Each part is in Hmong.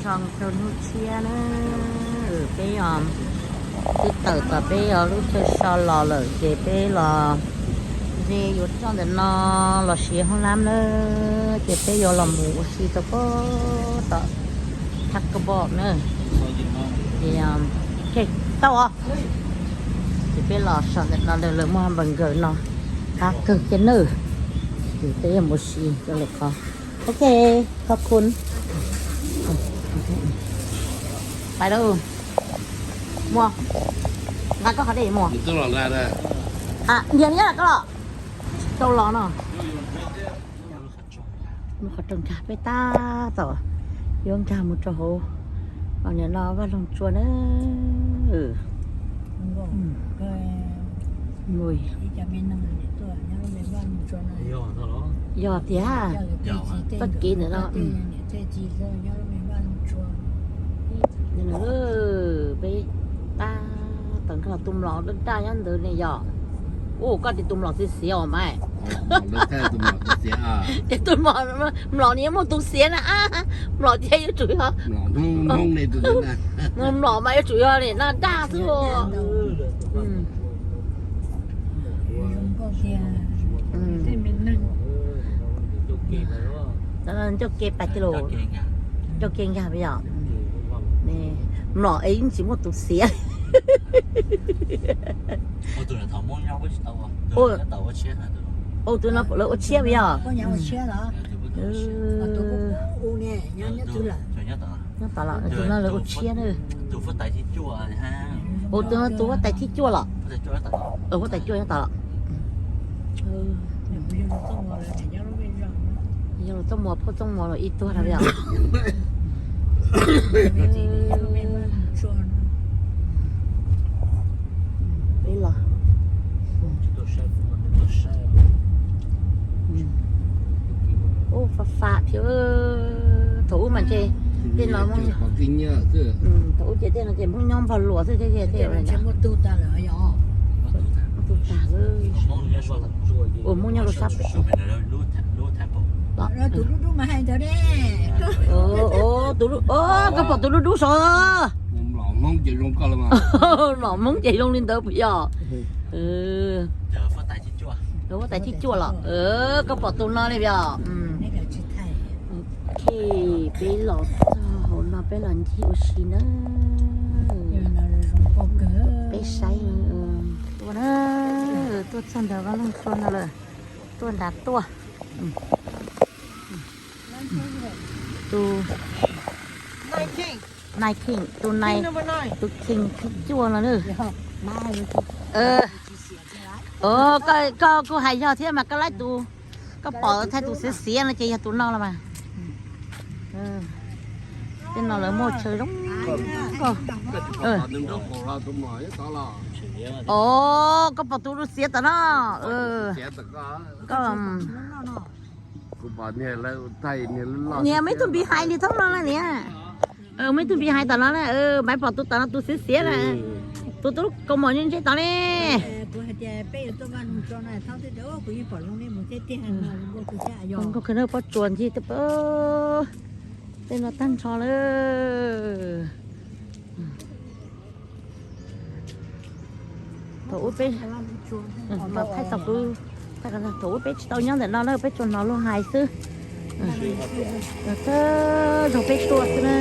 Rau hnub tshiab na, peb twb tawm tom peb lub chaw so los lawm ces peb los ze yuav txoj ntawm no los siav hoob lab na, ces peb yuav los mus ua si rau pem tom Taco Bell na. Ces tau os, ces peb los so ntawm no lawv muaj hamburger no qab kawg kiag na, ces peb yuav mus ua si rau lawv qhov. Ok, khov khun. Pais lauj. Muaj, nqa koj qhov dej muaj. Ntiav nyob koj los, tsis tau los no. Mus qhov rooj nkag peb tab tom yuav nkag mus rau hauv, nim no vaj loog tsua na. Yog tiag, txoj kev ntawm no. Peb tab tom nkag los tus mlom daj daj nyob ntawd ne yog. Ua koj tias tus mlom txiv xiav os mas. Ces tus mlom, mlom nws yuav muaj tus xiav na, mlom tias yuav tsum yog, mlom mas yuav tsum yog nim no daj xwb. Ncauj ke pais tij laug, ncauj ke nkag yog. Mlom es yeej tsis muaj tus xiav. Tus no lawv ua tshiab yog. Nyob tom los tus no lawv ua tshiab na. Tus no tus huab tais thib cuaj los? Huab tais cuaj nyob tom los. Yog los txoj muag phauj txooj muag los ib tuag rau li os. Peb los. Ub, fab fab thiab. Thaum ub mas ces tej no, thaum ub ces tej no ces Hmoob nyob npog luas xwb thiab. Ua Hmoob nyob rau sab pem. Tus dub dub mas hais ntawd ne. Koj pom tus dub dub saud. Mlom Hmoob ces zoo li ntawd puas yog? Huab tais thib cuaj los? Koj pom tus no li puas yog? Ok, peb los txog hauv no peb los ncig ua si na. Peb saib tuaj na, tuaj txog ntawm vaj loog tsua no lawm, tuaj nrad tuaj. Tus nine king, tus nine, tus king thib cuaj no na. Koj kuj hais yog thiab mas koj laib tus, koj pom thaij tus xiav xiav no ces yog tus no los mas. Tej no lawv muaj chaw zoo nkauj. Os, koj pom tus lub xiav tom no. Koj, niag muaj ib tug npis hais niag thoob no na niam. Muaj ib tug npis hais tom no na, maiv pom tus tom no tus xiav xiav na. Tus tus lub kaus mom ntse ntse tom ne. Zoo nkauj kawg na, pob tsuas ncig tej no tag nrho lawm. Thaum ub peb, thaum ub peb tsis tau nyob ntawm no na, peb tsuas hnov luag hais xwb. Thawj zaug peb tuaj xwb na.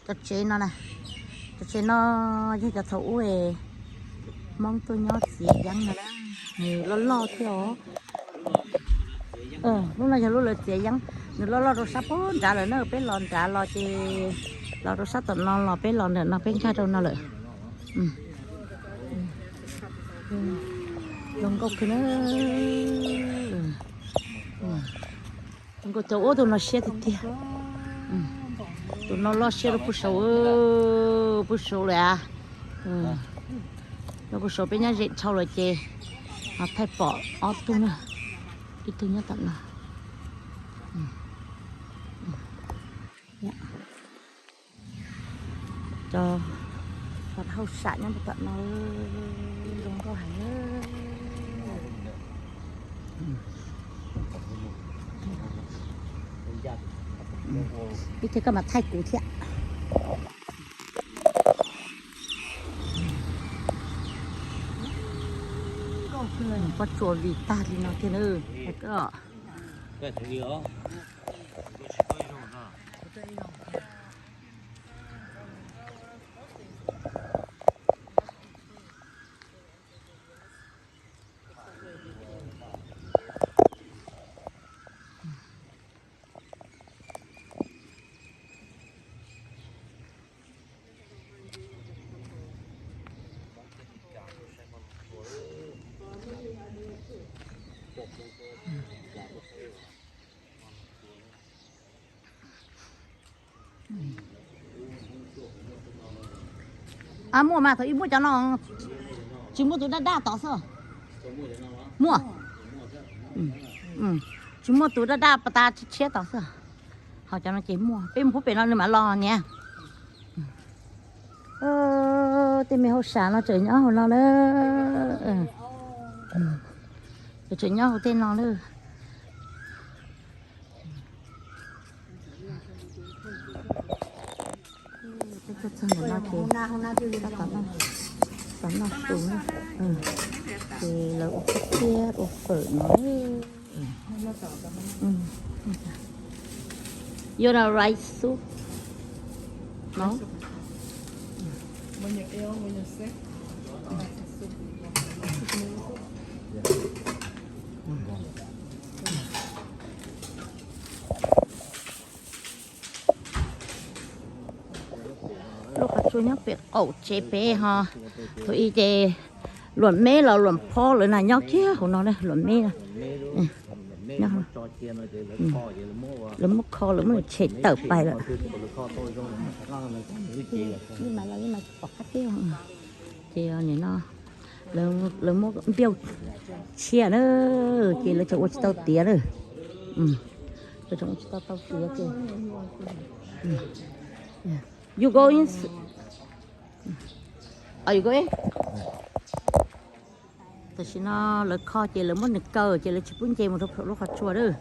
Cov tsev no, cov tsev no yog cov thaum ub Hmoob tuaj nyob txiav yeeb no, nws loj loj thiab os. Lub no yog lub lawv txiav yeeb, nws loj loj rau sab puag nrad lawm na, peb los nrad los ces, los rau sab tom no los peb los ntawm no peb nkag rau no lawm. Zoo nkauj kawg na. Zoo nkauj, cov ub tus no siab tiag tiag. Tus no loj siab rau puag saud, puag saud lawm. Rau puag saud peb nyob ze dhau lawm ces ho thaij pom ob tug na, ib tug nyob tom no. Cov hauj sam nyob tom no zoo nkauj heev. Ib chim koj mam thaij kuv thiab. Pob tsuas vim tag li no thiab na. Muaj mas, thaum ub muaj cov no, tsis muaj tus daj daj tod xwb. Muaj. Tsis muaj tus daj daj pas tas tshiab tod xwb. Ho cov no ces muaj, peb mus pub pem no nws mam los niam. Tej me hauj sam no tseem nyob hauv no na. Tseem nyob hauv tej no na. Txog ntawm no ces tab tom noj su na. Ces lawv ua khaub thiab ua fawm no. You know rice soup? No? Lub qhov tsua nyob pem qaum tsev pem ho. Thaum ub ces luam meb los luam phob lawv na nyob kiag hauv no na, luam meb no. Lawv muab kho lawv muab tshem tawm pais lawm. Ces nim no lawv muab npiaj tshiab na, ces lawv tseem ua tsis tau tiav na. Lawv tseem ua tsis tau tau tiav ces. You go in. Are you going? Tam sim no lawv kho ces lawv muab nws kaw ces lawv tsis pub nce mus rau lub qhov tsua lawm.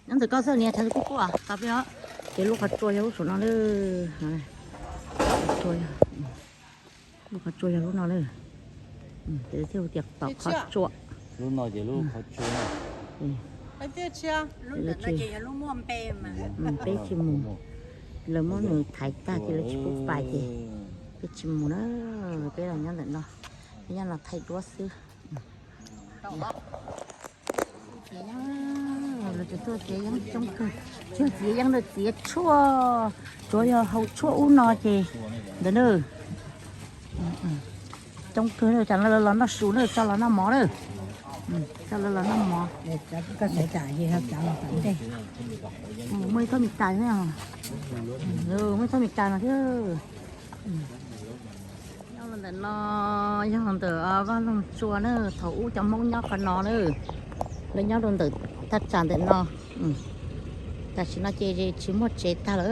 Nyob ntawm koj xwb niam, tshav kuj kuj tau peb os. Ces lub qhov tsua yog lub saum no lawm. Lub qhov tsua yog lub no lawm. Ces thiaj hu tias tom qhov tsua. Lub no ces lub qhov tsua. Peb tsis mus. Lawv muab nws thaiv tag ces lawv tsis pub pais ces peb tsis mus na. Peb los nyob ntawm no, peb nyob no thaij duab xwb. Lawv tseem tuaj txiav yeeb coob kawg, tsis yog txiav yeeb na, txiav tshuaj, tsuav yog hau tshuaj ub no ces ntawd na. Coob kawg na, tsam no lawv los noj su na, tso los noj mov na. Tso lawv los noj mov. Muaj ib txoj me tais thiab, muaj ib txoj me tais no thiab. Nyob rau ntawm no yog ntawm vaj loog tsua na, thaum ub cov Hmoob nyob qhov no na, lawv nyob rau ntawm thaj tsam ntawm no. Tam sim no ces tsis muaj tsev tag lawm.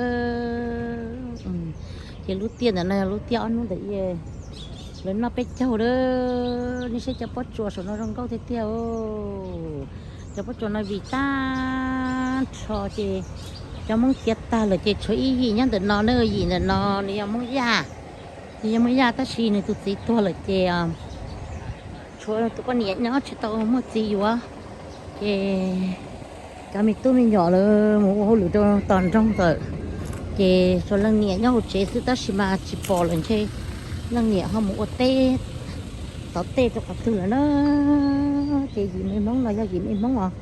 Ces lub tiaj ntawm no yog lub tiaj ob hnub ntawm lawv noj peb caug lawm. Nej saib cov pob tsuas saum no zoo nkauj tiag tiag. Cov pob tsuas no vim tag nrho ces cov Hmoob khiav tag lawm ces tshuav ib yim nyob ntawm no na, yim ntawm no nws yog Hmoob Yaj. Nws yog Hmoob Yaj tab sis nws tus txiv tuag lawm ces tshuav tus poj niam nyob tsis tau muaj txiv yuav. Ces cov me tub me nyuam lawv mus ua hauj lwm rau tom nroog lawm, ces tshuav leej niam nyob hauv tsev xwb tab sis mas tsis pom lawm ntshe leej niam ho mus ua teb, tov tej rau qhov twg lawm na. Ces yim me Hmoob no yog yim me Hmoob os,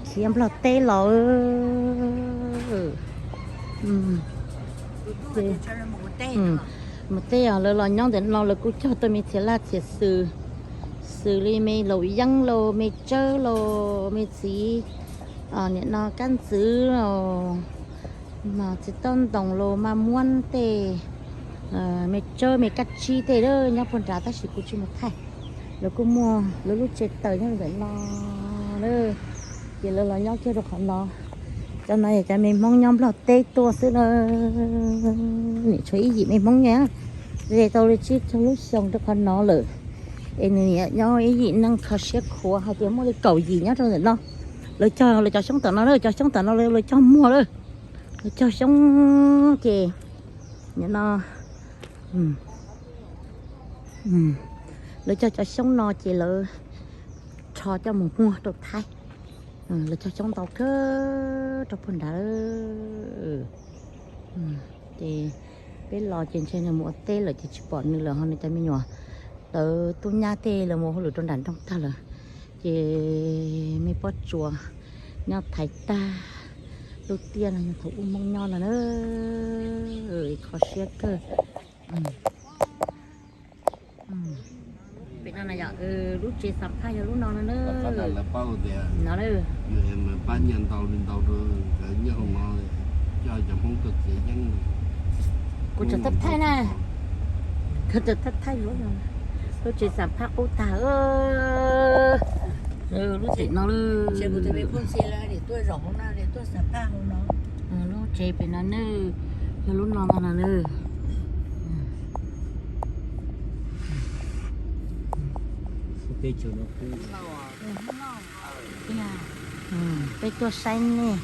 khiav Nplog teb los. Mus teb os, lawv los nyob ntawm no lawv kuj cog tau me txhia laj txhia xwm, xws li me laus yeeb lauj, me tsawb lauj, me txiv, nim no kab ntxwv lauj, txiv taub ntoos lauj, maj muab tej me tsawb me kab tsib tej nyob puag nrad tab sis kuv tsis mus thaij. Lawv kuj muaj lawv lub tsev taws nyob ntawm no na, ces lawv los nyob kiag rau qhov no. Cov no yog cov me Hmoob nyob Nplog teb tuaj xwb na, nim tshuav ib yim me Hmoob na, ze tau li tsib caug lub xyoo rau qhov no lawm. Es nws niam nyob ib yim neeg kho siab khuav hais tias muaj li kaum yim nyob rau ntawm no. Lawv cog lawv cov xyoob tom no lawm, cov xyoob tom no lawv cog muag lawm. Lawv cog xyoob ces nim no lawv cog cov xyoob no ces lawv rho coj mus muag rau Thaib. Lawv cog xyoob ntau kawg rau puag nrad. Ces peb los ces ntshe nws mus ua teb lawm ces tsis pom nws lawm ho nws cov me nyuam lawv tub nyab tej lawv mus hauj lwm rau nram nroog tag lawm. Ces me Pob Tsuas nyob Thaib tag, lub tiaj no yog thaum ub Hmoob nyob no na. Kho siab kawg. Pem no na yog lub tsev xam phaj yog lub no no na. No na. Kuv tseem thaij thaij na, kuv tseem thaij thaij lub no, lub tsev xam phaj qub tag. Lub tsev no lub tsev pem no na, yog lub no no na. Peb tuaj saib nej.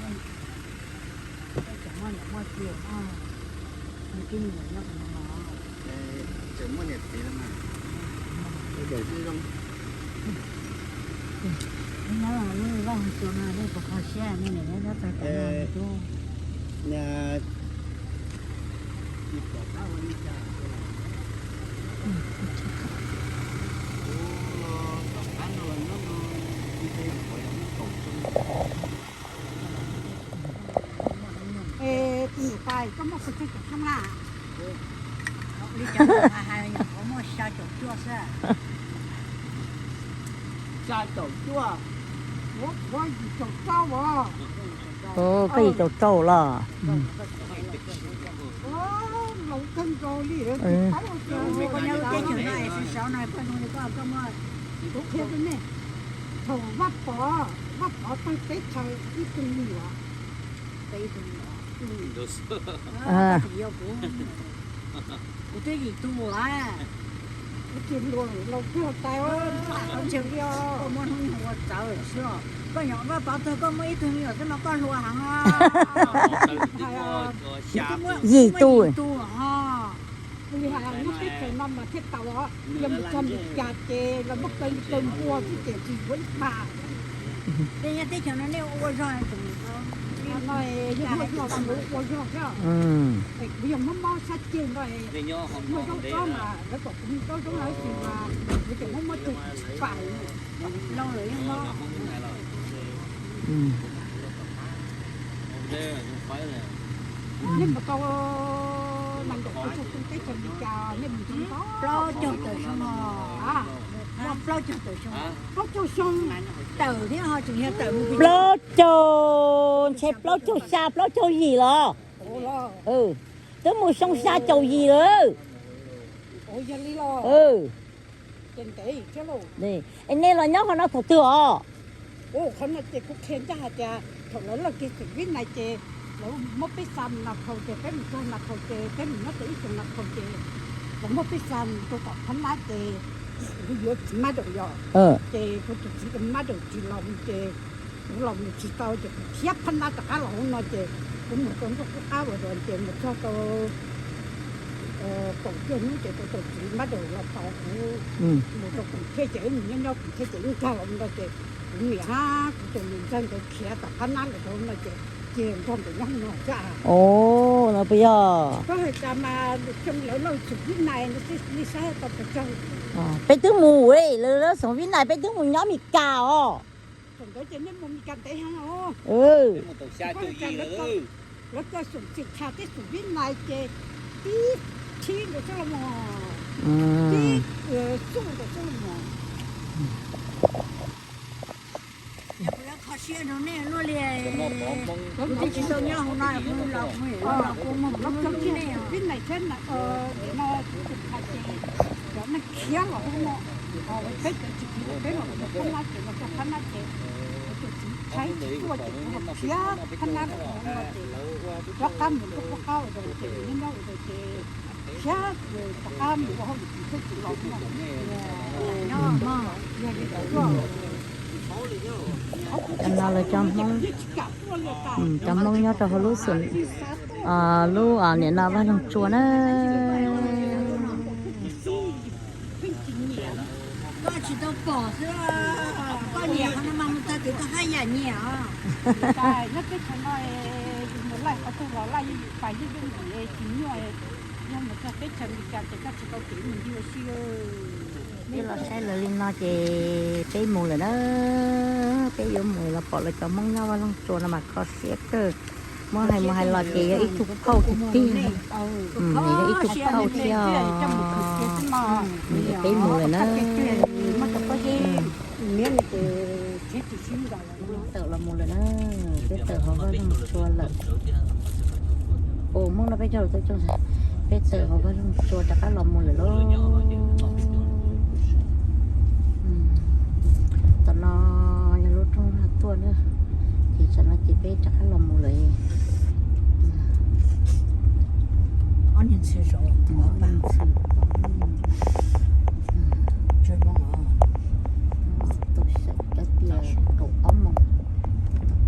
Es tus niam tais, koj muaj xwm txheej cov xyoob na? Li cas mas hais nyuam qhuav muaj xya caum cuaj xwb. Xya caum cuaj, ua yim caum rau os. Koj yim caum rau los? Laus kawg nkaus li. Koj nyob lub teb chaws no es sawv sawv no poj ntxoog li koj, koj muaj, kuv qhia rau nej, thaum Vaj Pov, Vaj Pov tag teb chaws ib tug me nyuam, peb ib tug me nyuam. Kuv twb yim tug a. Koj muaj hnub nyoog ua txawv xwb. Koj nyuam Vaj Pov tag koj muaj ib tug me nyuam xwb mas koj hluas heev. Yim tus. Li hais nyob teb chaws no mas thiaj tau os, yog mus txog Meskas ces los muab kaw li kaw npua xwb ces tsis yuav ib pab. Tej nyob teb chaws no nej ua zog, no yog muaj zog mas ua zog xwb. Kuv yog mob mob sab ceg no, muaj zaub tob mas lawv kom kuv zaub zaub no tsis mas kuv tseem mob mob ceg tsis pam. Lauj lawm yeej mob. Nej mus tau nees nkaum peb caug xyoo teb chaws Meskas, nej mus tau plaub caug tawm xyoo no. Plaub caug tawm xyoo, plaub caug xyoo, tawm thiab ho tseem yog tawm mus plaub caug, ntshe plaub caug xya plaub caug yim los. Twb mus xyoo xya caum yim lawm. Es nej los nyob qhov no thaum twg os? Qhov no ces kuv qhia ncaj hais tias thaum lawv loj kiag xeem Vib Nais ces lawv muab peb xa mus Nas Phaus ces peb mus txog Nas Phaus ces peb mus nyob tau ib xyoos Nas Phaus ces lawv muab peb xa mus rau tom Phab Nab ces kuv yuav txiv Mab Daum yos, ces kuv tus txiv Mab Daum tsis los mus ces kuv los mus tsis tau ces kuv khiav Phab Nab rov qab los hauv no ces kuv mus rau ntuj qub qab uas ces mus txog rau kaum cuaj hnub ces kuv tus txiv Mab Daum los tos kuv mus rau Koom Thiab ces wb mus nyob nyob Koom Thiab ces wb nkag los no ces kuv niam hab kuv tus niam ntxawg nkawd khiav tom Phab Nab los rau no ces cia nrog nkawd nyob no xwb. Os, no puas yog? Koj hais tas mas xyoo lawv loj xeem Vib Nais no xwb li saib tau pes tsawg. Peb twb mus, lawv loj xeem Vib Nais peb twb mus nyob Meskas os. Thaum ntawd ces nej mus Meskas ntev heev os. Lawv txawj xyum txim tshaj tej xeem Vib Nais ces tib thib ntawd xwb los mas, tib xuj ntawd xwb los mas. Yog kuv yuav kho siab rau nej luaj li, kuv twb tsis tau nyob hauv no, kuv los kuv los kuv mus rau nej. Vib Nais thiab no, cov neeg khiav los hauv no, peb cov tsis khiav peb los rau Phab Nab ces los rau Phab Nab ces kuv tus txiv tshaib tsis tuaj ces kuv los khiav Phab Nab los rau hauv no ces rov qab mus rau qub qab ua rau ces nyob nyob ua rau ces khiav rov qab mus ua hauj lwm tsis txawj tsis los no. Yog li ntawd, Cov no lawv cov Hmoob, cov Hmoob nyob rau hauv lub xum, lub niam no Vaj Loog Tsua na. Koj tsis tau pom xwb, koj nyiam qhov no mas mus txog twg koj haj yam nyiam os. Nyob teb chaws no, mus laij qhov twg los laij, pais yeej yooj yim tsis nyuaj. Yog mus txog teb chaws Amelikas ces koj tsis tau kev mus ncig ua si. Peb los saib lawv li no ces peb mus lawm na. Peb yuav mus los pom lawv cov Hmoob nyob Vaj Loog Tsua no mas kho siab kawg. Muab hais mus hais los ces yog ib tug phauj tiag tiag. Yog ib tug phauj thiab. Peb mus lawm na. Tawm los mus lawm na. Peb tawm hauv Vaj Loog Tsua lawm. Ua Hmoob no peb coj lus tau coob, peb tawm hauv Vaj Loog Tsua rov qab los mus lawm lauj. Tam no yog lub rooj vag tuaj na, ces tam no ces peb rov qab los mus lawm. Ob niag ntxhw, ob niag ntxhw, tau xyaum cov tias kaum ob moos,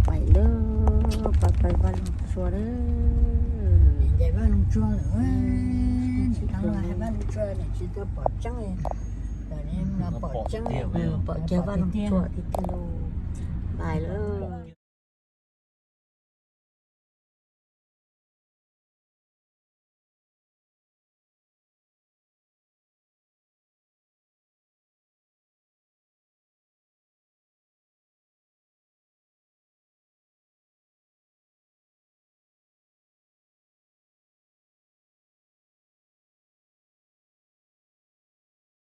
pais lawm, pais pais Vaj Loog Tsua lawm. Vaj Loog Tsua lawm, Vaj Loog Tsua tsis tau pom tseeb, pom tseeb, pom kiag Vaj Loog Tsua tiag tiag lauj. Pais lawm.